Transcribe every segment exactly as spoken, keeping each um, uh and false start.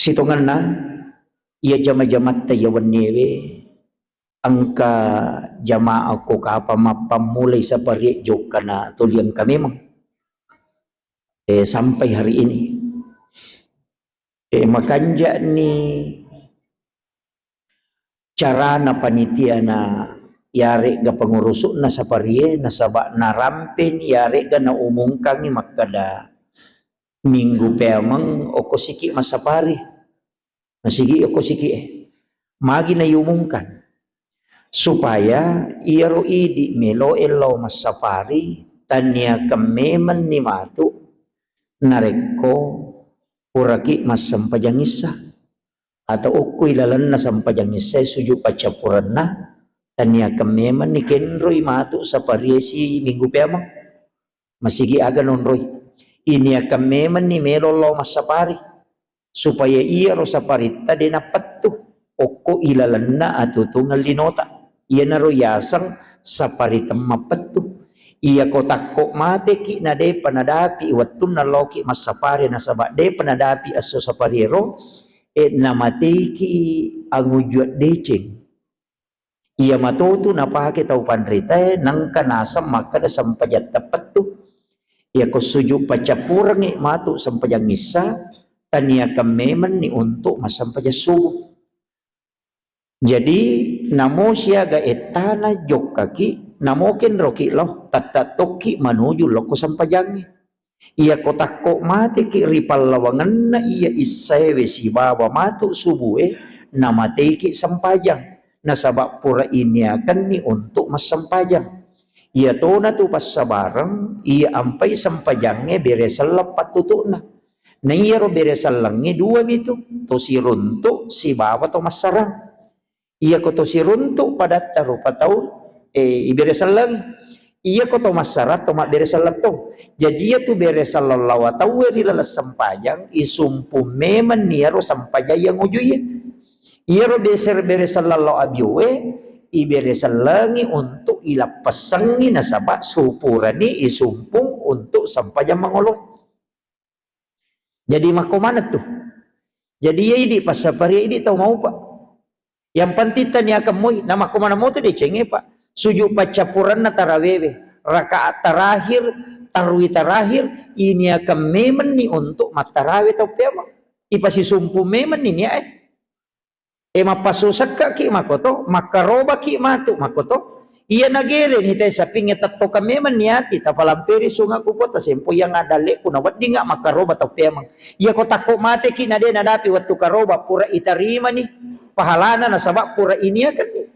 Sitongenna, iya jama-jamatta iya wenniewe, engka jamaah ko kapang mappammulai saparie jokkana tuli engka memang. Eh, sampai hari ini. Eh, makanja'ni carana panitiana, yaregga pengurusu'na saparie, nasaba narampeni, yaregga naumungkangi makkeda, minggu peameng okko siki massapari. Masigi okko siki e. Magi naiumungkan. Supaya iyaro idi meloe lao massapari, taniakan memenni matu narekko puraki massempajang issa. Atau okko ilalenna sempajang issa e sujud paccappurenna, taniakan memenni kenroi matu saparie si minggu peameng. Masigi aga nonroi. Iniakan memenni melo lao massapari. Supaya iyaro saparitta de napettu okko ilalenna atutungeng linota. Iyanaro yaseng sapari temmappettu. Iyako takko mateki na depa nadapi wettunna laoki massapari nasaba depa nadapi esso sapariero, e, namateiki angujuang deceng. Iya matotu napake tau panritae, nengka naseng makkeda sempajang teppettu. Iyako sujud paccappurengngi matu sempajang issa, taniakan memenni untuk massempajang subuh. Jadi, namo siaga ettana jokkaki, namo kenroki lao, tatta tokki manuju lokko sempajangnge. Iyako takko mateki ri pallawangenna iya issaewe sibawa matu subue, namateiki sempajang, nasaba pura iniakenni untuk massempajang. Iyatona tu passabareng, iya ampai sempajangnge bere selleng pattutu'na. Na iyaro bere sellengnge dua mitu, to siruntu sibawa to massarang. Iyako to siruntu padatta rupa tau, eh, ibere sellengngi. Iyako to massarang to mabbere selleng to. Jadi iyatu bere selleng lao tauwe ri laleng sempajang, isumpu memenni iyaro sempajang iya ngujuie. Iyaro beser bere selleng lao abioe, ibere sellengngi untuk ilappessengngi nasaba supurani isumpung untuk sempajang mangolo. Jadi makko maneng tu. Jadi iya idi passaparia idi tau maupa. Yang penting taniakan moi, na makko maneng moto decengnge, Pak. Sujud paccappurenna tarawewe, rakaat terakhir, tarwi terakhir, iniakan memenni untuk mattarawe tau peameng. Ipasisumpu memenni niae. E, mappassusekkaki makoto, makkarobaki matu makoto. Iya nagereni te sapingnge tettokang memang niati, tapalamperi sunga kupota sempo yang adalleku na weddinga makkaroba tau peameng. Iyako takko mateki na de nadapi wettu karoba, pura itarimani pahalana nasaba pura iniakenni.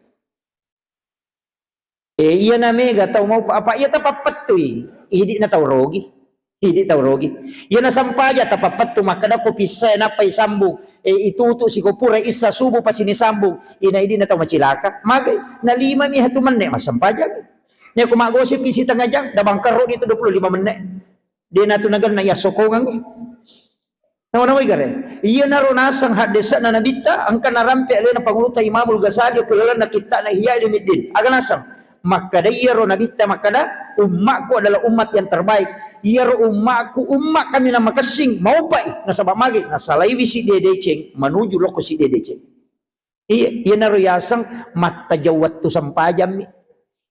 Eh, iyana mega tau maupa, apa iya tapappettui, idi'na tau rogi. Idi tau rogi. Iyana sampaja tapappettu makkeda ko pissae nappa isambung. Eh, itutu siko pura issa subuh pasini sambung. Ina idi'na tau macilaka. Magai, na lima mi hatu menne massampajang. Nia ko maggosip isi tengah jam, da bangkarro di tu dua puluh lima menne. De natu nagenna iya sokongang. Nawa-nawai gare. Iyanaro naseng haddese'na Nabitta, engka narampe alena Pangulutta Imamul Ghazali okko lalenna kitta'na Ihya Ulumuddin. Aga naseng? Makkeda iyaro Nabitta makkeda, "Ummakku adalah umat yang terbaik." Iyaro ummakku, umma kaminang makessing, maupai. Nasaba magi? Nasalaiwi sidde deceng, manuju lokko sidde deceng. Iya, iyanaro yaseng mattajeng wettu sempajammi.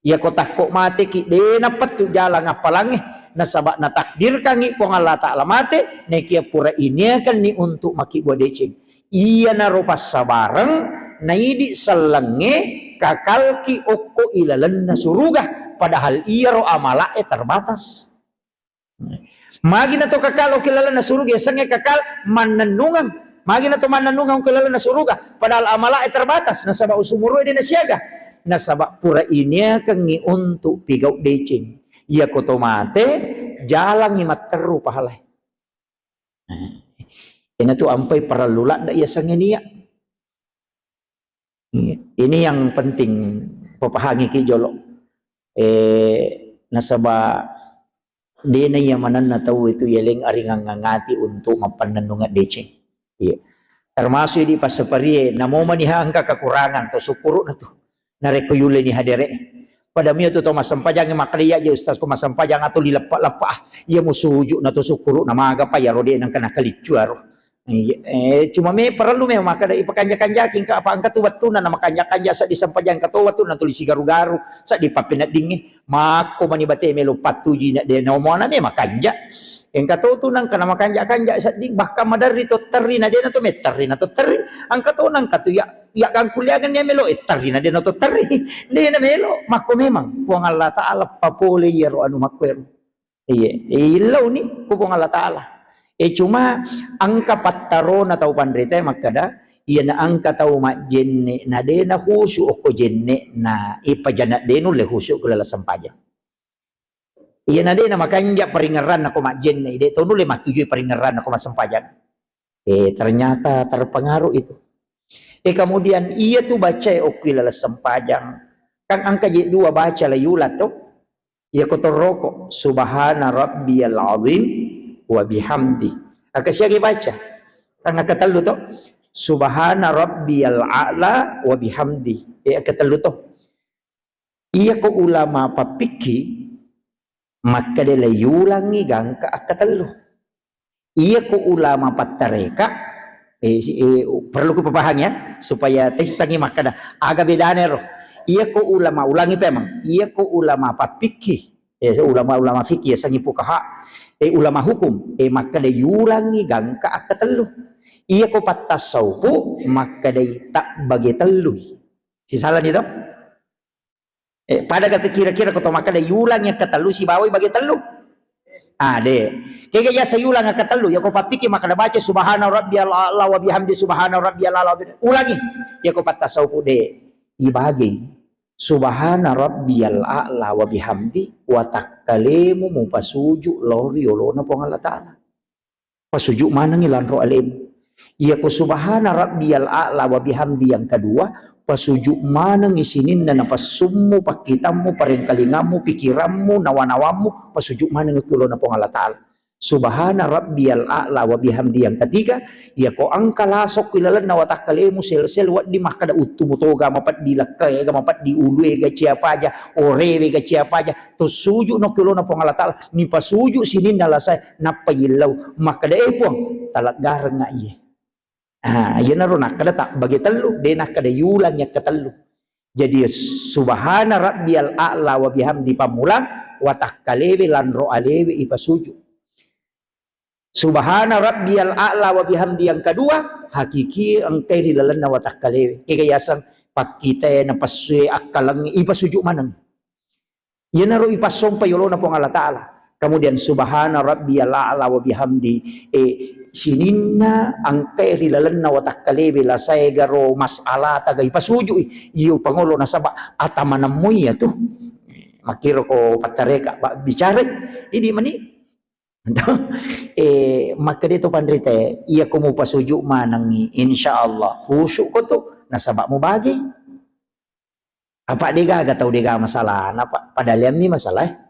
Iyako takko mateki, de napettu jalang appalangnge, nasaba natakdirkangngi Puang Allah Ta'ala mate, nekia pura iniakenni untuk makkibua deceng. Iyanaro passabareng, naidi sellengnge kakalki okko ilalenna suruga, padahal iyaro amala'e terbatas. Magi na to kakal okko lalenna suruga, yasengnge kakal mannennungeng. Magi na to mannennungeng okko lalenna suruga, padahal amala'e terbatas, nasaba usumuru'e de nasiaga. Nasaba pura iniakengngi untuk pigau deceng. Iyako to mate, jalangngi matteru pahalae. Nah, iyanatu ampai parellu ladde yasengnge nia. Ini yang penting papahangiki jolo. Eh, nasaba dena iya manenna tau itu yeleng aringangati untuk mappannennungeng deceng. Iya. Termasuk di passaparie, namo maniha engka kekurangan, to syukuru'na tu. Narekko yuleni hadere. Pada mio tu to massempajang makkeda, "Iya je ustaz ko massempajang atau lileppa-leppa. Iya mu sujud na to syukuru'na maga pa iyaro de nengka nakaliccu aro." Iya, eh, cuma me perlu memang makkeda ipakanja-kanjaki engka apa engka tu wettunna na makanja-kanja seddi sempajang engka to wettunna tuli sigaru-garu seddi pappeneddingnge makko mani bate melo pattuji na de na omoana me makanja. Engka to tu nangka na makanja-kanja seddi bahkan maderri to terri na de na to metterri na to terri. Engka to nangka tu ya ya gangkuliangenni melo e terri na de na to terri. De na melo makko memang Puang Allah Taala papole iyaro anu makko ero. Iya, illauni ku Puang Allah Taala. Eh, cuma engka pattarona tau panrita makkeda, iyana engka tau majjenne na de na khusyuk okko jenne na ipajana de nulle khusyuk ku laleng sempajang. Iyana de na makanja paringerranna ko majjenne, de to nulle mattujui paringerranna ko massempajang. Eh, ternyata terpengaruh itu. Eh, kemudian iya tu bacae okko laleng sempajang. Kan engka je dua baca la yulat to. Iya ko torroko, subhana rabbiyal azim wa bihamdi. Aka siagi baca? Kan aka tellu to. Subhana rabbiyal a'la wa bihamdi. Eh, aka tellu to. Iya ko ulama pappikki, makkeda le yulangi gangka aka tellu. Iya ko ulama pattareka, eh, si, eh, perlu ku papahang ya, supaya tessangi makkeda aga bedana ero. Iya ko ulama, ulangi pemang, iya ko ulama pappikki, eh, ulama-ulama fikih, yasengi fukaha, eh, ulama hukum, eh, makkeda yulangi gangka aka tellu. Iya ko pattasaupu, makkeda tabbage tellui. Sisalani to? Eh, pada kata kira-kira ko to makkeda yulang yang ketellu sibawai bage tellu. Ah, de. Kega jasa yulang yang ketellu, ya ko pappiki makkeda baca subhana rabbiyal a'la wa bihamdi subhana rabbiyal a'la wa bihamdi. Ulangi. Ya ko pattasaupu de. Ibage. Subhana rabbiyal a'la wa bihamdi wa takkalemu mupasuju lao ri olona Puang Allah Taala. Pasuju manengngi lanro alemu. Iyako subhana rabbiyal a'la wa bihamdi yang kedua, pasuju manengngi sininna napassummu, pakkitammu, parengkalingammu, pikirammu, nawa-nawammu, pasuju manengngi ki olona Puang Allah Taala. Subhana rabbiyal a'la wa bihamdi yang ketiga, iyako engka lasokko ilalenna watakkalemu sel-sel wedding makkeda uttumu toga mapeddi, lekkaega mapeddi, uluega ciapaja, orewe ga ciapaja, to suju no ki olona Puang Allah Taala, nipasuju sininna lasae, nappa yillau, makkeda, "Eh, Puang, taleggarengnga iye." Ah, iyanaro nakkeda tabbage tellu, de nakkeda yulang yakka tellu. Jadi, subhana rabbiyal a'la wa bihamdi pammulang, watakkalewe lanro alewe ipasuju. Subhana rabbiyal a'la wa bihamdi yang kedua, hakiki engkai ri lalenna watakkalewe. Kega yaseng pakkitae, napassue akkalengnge, ipasuju maneng. Iyanaro ipassompa yolona Puang Allah Taala. Kemudian subhana rabbiyal a'la wa bihamdi, eh, sininna engkai ri lalenna watakkalewe lasae garo mas'ala taga ipasujui, iyo pangolo nasaba atamanammu iya tu. Makkiro ko pattareka, ba-, bicara, idi mani. Eh, makkeda to panrita, iya ko mupasuju manengngi, insya Allah khusyuk ko tu, nasaba mubagi. Apa degaga tau degaga masalahna, Pak? Padahal yammi masalah.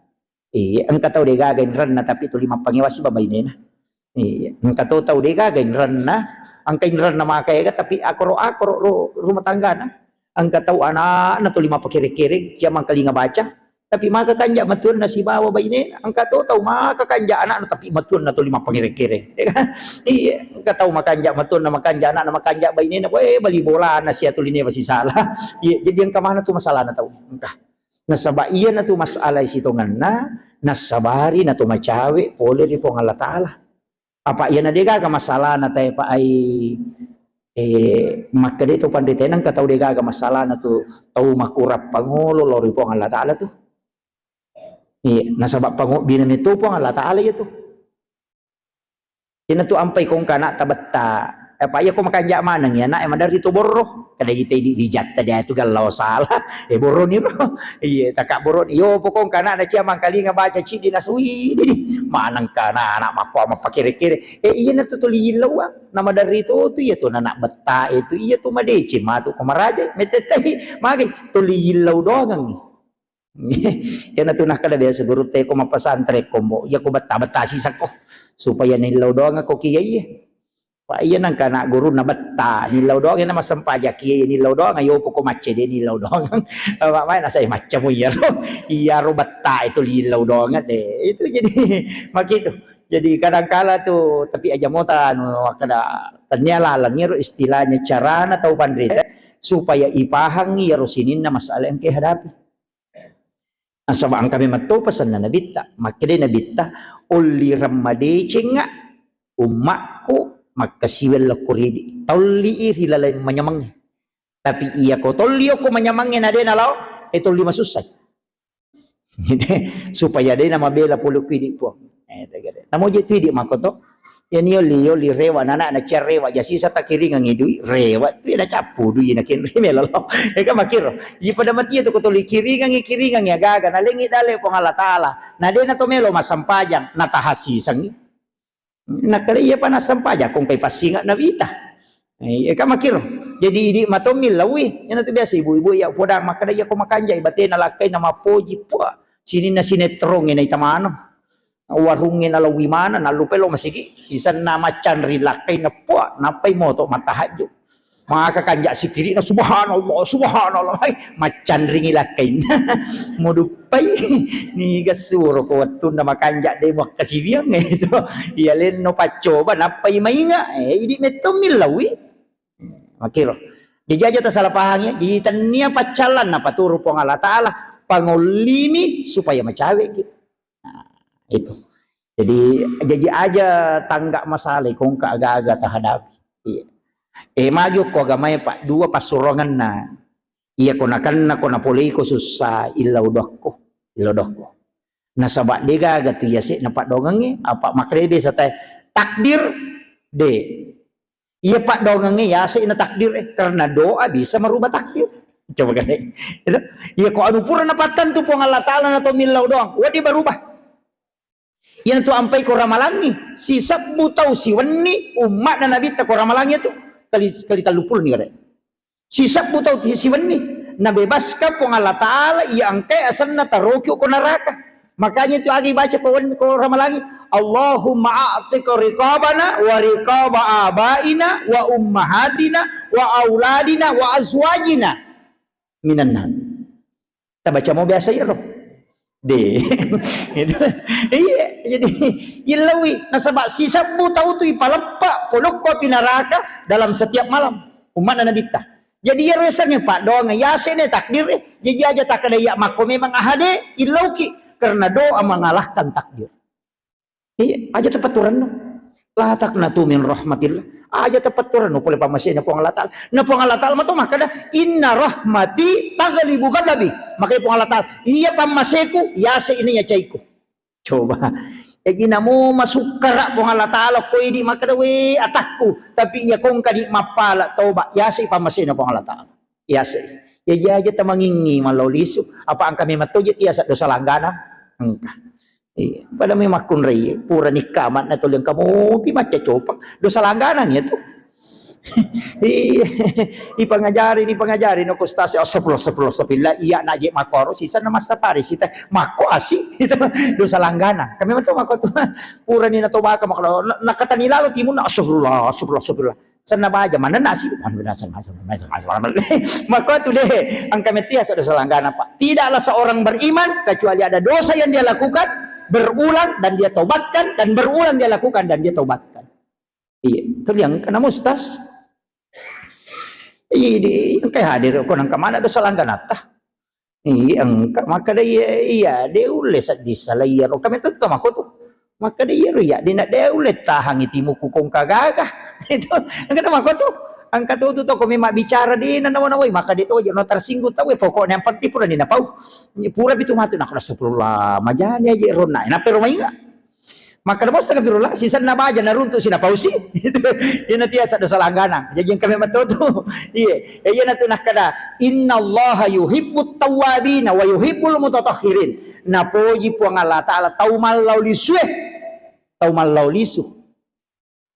Iya, engka tau degaga inrenna tapi tuli mappangewasi babainena. Iya, engka to tau degaga inrenna, engka inrenna maka ega tapi akoro-akoro ru-, rumah tanggana. Engka tau anakna tuli mappakere-kere, cia mangkalinga baca, tapi maka kanja matuanna sibawa bainena. Engka to tau maka kanja anakna tapi matuanna tuli mappakere-kere. Iya, engka tau makanja matuanna, makanja anakna, makanja bainena, weh, bali bolana sia tuli newa sisala. Iya, jadi engka mana tu masalahna tau. Engka. Nasaba iyana tu masalah sitongenna, nasabari na tu macawe pole ri Puang Allah Taala. Apa iyana degaga masalahna tae pa ai, eh, makkeda to panrita, engka tau degaga masalahna tu tau makurang pangolo lao ri Puang Allah Taala tu. Iya, nasaba pangobbina meto Puang Allah Taala iya tu. Iyana tu ampai kongka anakta betta. Apa iya ko makanja maneng iya anak e maderri to borro. Kada ita idi wijatta dia tu gallau salah. Eh, borro ni ro. Iya, taka borro ni. Yo pokongka anak na cia mangkalinga baca cidi nasui. Didi. Maneng ka anak, anak makko mappakere-kere. Eh, iyana tu tuli yillauang. Na maderri to tu iya tu anak betta itu iya tu madeceng matu ko maraja. Metettehi. Magi tuli yillau doangang. Iyana tu nakkeda biasa gurutta, ko mappasantre kombo, iya ko betta-betta sisakko supaya nillau doang ko kiai. Pak iya nangka anak gurunna betta, nillau doang, iyana massempajang kiai nillau doang, ayo poko maccede nillau doang. Pak mai nasai maccamu iyaro, iyaro betta itu lillau doang de. Itu jadi makitu. Jadi kadangkala tu, tapi aja mota anu, makkeda, tennia laleng ero istilahnya carana tau panrita supaya ipahangi iyaro sininna masalah yang kehadapi. Nasaba engka memang to pesanna Nabitta. Makkeda Nabitta, "Ollireng madecengnga ummakku makkasiwiang lokko ridi. Tolli i ri laleng manyamangnge. Tapi iya ko tolli okko manyamangnge na de nalao, e tolli masussai." Supaya de namabela pole ku idi Puang. Eh, tegede. Namo je tu idi makko to. Iya ni oli, oli rewa, nana na cia rewa, ja sisa takiringangi dui, rewa tu na cappu dui na kenri melo lo. Eka makiro. Iya pada mati tu ko toli kiringangi, kiringangi agaga, na lengi dale Puang Allah Taala. Na de na to melo massempajang, na tahasisangi. Nakkeda iya pa nassempajang, kong kai passinga nawita. Eh, eka makiro. Jadi idi matommi lawi, ina tu biasa ibu-ibu ya poda makkeda iya ko makanjai batena lakkai na mapoji, puah. Sininna sinetronge na ita maneng. Warungnge nalawi maneng, nallupai lo masigi, sisenna maccanri lakkainna, puah, nappai moto mattahajju. Maka kanja sikiri'na, "Subhanallah, subhanallah." Hai, maccanringi lakkainna. Muduppai, niga suro ko wettunna makanja de muakkasiwiang itu. Iya lenno paccoba, nappai mainga. Eh, idi mettommi lawi. Makiro. Jadi aja tasala pahangi, jadi tennia paccallan napaturu Puang Allah Taala, pangollimi supaya macaweki. Nah, itu. Jadi, jaji aja tangga masalah, ko engka aga-aga tahadapi. Iya. Eh, magi okko agamae, Pak, dua passurongenna. Iya, ko nakenna, ko napoleiko sussa, illau dokko, illau dokko. Nasaba de gaga tu yase na padongengnge, apa makrebe satai takdir de. Iya paddoangengnge yaseng na takdir, eh, karena doa bisa merubah takdir. Coba kan, eh. Itu. Iya ko anu pura napattentu Puang Allah Taala na to millau doang, wedding berubah. Iyanatu ampai ko ramalangi, sisebbu tau siwenni ummatna Nabitta ko ramalangi itu kali, kali tellu puluh ni kare. Sisebbu tau ti-, siwenni nabebaskan Puang Allah Taala iya engkai asenna taroki ko neraka. Makanya itu agi baca ko wen-, ko ramalangi, "Allahumma a'tiq riqabana wa riqaba abaina wa ummahatina wa auladina wa azwajina minan nar." Tabaca mo biasa iyaro. De. Gitu. Iya, jadi illawi nasaba sisebbu tau tu ipaleppa polokko api neraka dalam setiap malam. Ummatna Nabitta. Jadi iyaro yasengnge paddoangeng, yaseng ne takdir, eh. Jadi aja takkeda iya makko memang ahade, illauki karena doa mengalahkan takdir. Iya, aja tapatturanno. La taqnatu min rahmatillah. Aja tapatturanno pole pammasena Puang Allah Taala. Na Puang Allah Taala mato makkeda, "Inna rahmati taghlibu ghadabi." Makanya Puang Allah Taala, "Iya pammaseku, yaseng ini ya caiku." Coba. Jaji namo masukkara Puang Allah Taala ko idi makkeda, "We, atakku." Tapi iya kongka di mappala toba, yaseng pammasena Puang Allah Taala. Yaseng. Jaji aja tamangingi mallau lisu, apa engka memang toje tiasa dosa langganang? Engka. Iya, pada memang makkunrai, pura nikka amanna tuli engka mopi macca copang. Dosa langganang ya tu. Iya, ipangajari, ipangajari no kustasi, astagfirullah, astagfirullah, astagfirullah. Iya, naje makoro, sisa na massapari, sita, mako asi, itu dosa langganang. Kami betul mako tu, pura ni na tobaka, mako na, nakatani lalo timun, astagfirullah, astagfirullah, astagfirullah. Senna baja, mana nasi? Mako tu deh, engka metti asa dosa langganang, Pak. Tidaklah seorang beriman kecuali ada dosa yang dia lakukan, berulang dan dia tobatkan, dan berulang dia lakukan dan dia tobatkan. Iya, tuli engka na mustas. Iya, di, engka hadir ko nangka mana dosa langganatta. Iya, engka. Makkeda iya, iya, de ulle seddi sala iyaro. Kami tu mako tu. Makkeda iyaro iya, de na de ulle tahangi timuku kongka gaga. Itu, engka tu mako tu. Engka tu tu toko memang bicara de na nawa-nawai. Maka de to aja no tersinggung tau, eh, pokoknya yang penting pura ni napau. Pura pitu matu, nah, astagfirullah, majani aja ronna. Napero mainga. Makkeda bos, astagfirullah, sisenna baja naruntu sinapausi. Ina tiasa dosa langganang. Jaji engka memang to tu. Iya, iya na tu nakkeda, "Innallaha yuhibbut tawwabina wa yuhibbul mutatahhirin." Napoji Puang Allah Taala tau mallau lisue. Tau mallau lisu.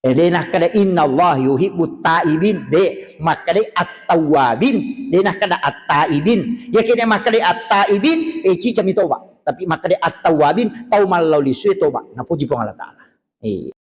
Eh, de nakkeda, "Innallaha yuhibbut taibin." De, makkeda at-tawwabin. De nakkeda at-taibin. Yakini makkeda at-taibin, eh, cicami toba. Tapi makkeda at-tawwabin, tau mallau lisue toba. Napoji Puang Allah Taala. Iya.